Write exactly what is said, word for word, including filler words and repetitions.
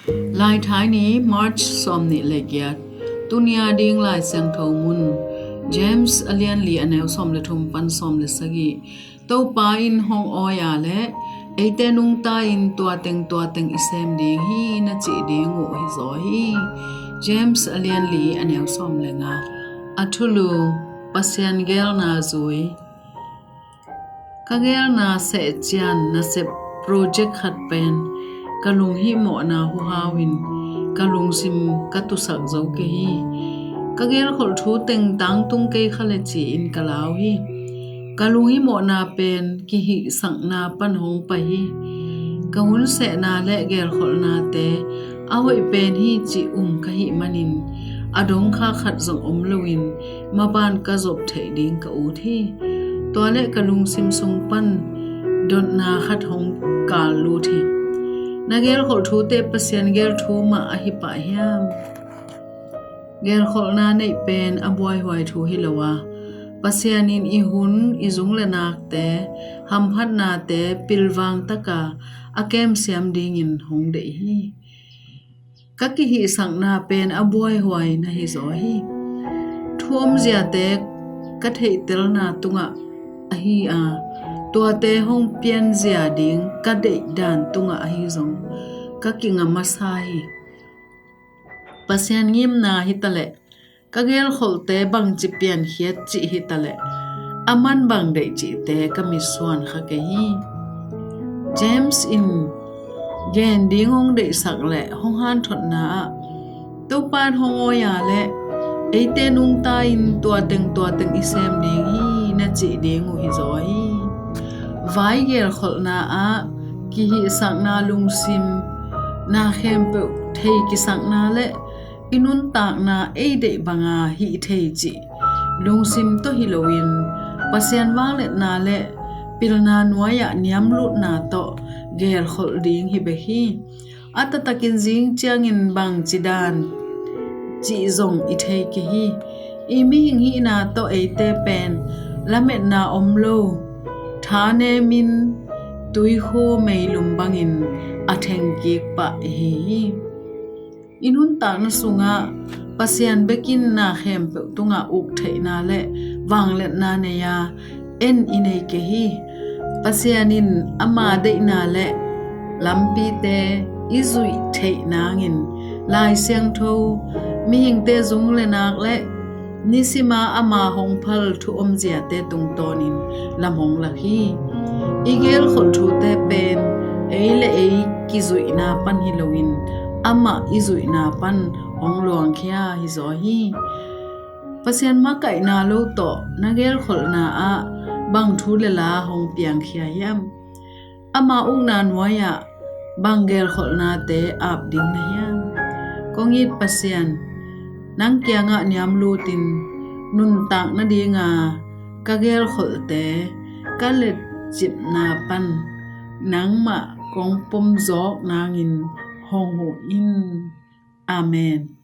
Laithai ni, March sawmnih le giat. Tunia ding Lai Siangtho mun, James a lian li, a neu sawm le thum pan sawm le sagih. Topa in hong awi a leh, eite nungta in tua teng tua teng i sem ding hi na cih ding uh hizaw hi. James a lian li, a neu sawm le nga. A thulu: Pasian geelna zui. Ka geelna sehcian nasep project khat pen ka lunghihmawhna huhau in ka lungsim ka tusak zo kei hi. Ka geelkholh thu teng tangtung kei kha le ci-in ka lau hi. Ka lunghihmawhna pen kihihsakna pan hong pai hi. Ka hun sehna le geelkholhnate a hoih pen hi cih um ka hih manin a dong kha khat zong om loin maban ka zop theih ding ka ut hi. Tua leh ka lungsim sung pan dotna khat hong kal lut hi. Na geelkholh thute Pasian geel thu mah ahi pah hiam? Geelkholhna neih pen a buaihuai thu hi lo a, Pasian in i hun, i zung le nakte, hamphatnate pilvang taka a kemsiam dingin hong deih hi. Ka kihihsakna pen a buaihuai na hizaw hi. Thu omziate ka theihtelna tungah ahi a, tuate hong pianzia ding ka deihdan tungah ahi zong ka kinga masa hi. Pasian ngimna hitaleh, ka geelkholte bangci piankhiat cih hitaleh, a man bang deih cihte ka mitsuan kha kei hi. James in gen ding hong deihsak le hong hanthotna ah, Topa in hong awi a leh, eite nungta in tua teng tua teng i sem ding hi na cih ding uh hizaw hi. Vai geelkholhna ah kihihsakna lungsim, na khempeuh thei kisakna le i nuntakna ei deih banga hih thei cih lungsim tawh hi loin, Pasian vangliatna le pilna nuai-ah niamlutna tawh geelkholh ding hi bek hi. A taktakin zing ciangin bangci dan cih zong i thei kei hi. I mihing hihna tawh eite pen lametna om lo, thanemin tuikhua meilum bangin a thengkik pah i hi hi. I nuntakna sungah Pasian bekin na khempeuh tungah uktheihna le vangliatna nei a, en i nei kei hi. Pasian in ama deihna le lampite i zuih theih nangin Lai Siangtho, mihingte zung le nak le nisima ama hong phal thu omziate tungtawnin lam hong lak hi. I geelkholh thute pen ei le ei kizuihna pan hi loin amah i zuihna pan hong luangkhia hizaw hi. Pasian makaihna lo tawh na geelkholhna ah bang thu le la hong piangkhia hiam? Ama ukna nuai-ah bang geelkholhnate ap ding na hiam? Kong it Pasian, nang kiangah niamlutin nuntak nadinga ka geelkholhte ka letcipna pan nangmah kong pomzawk nangin hong huh in. Amen.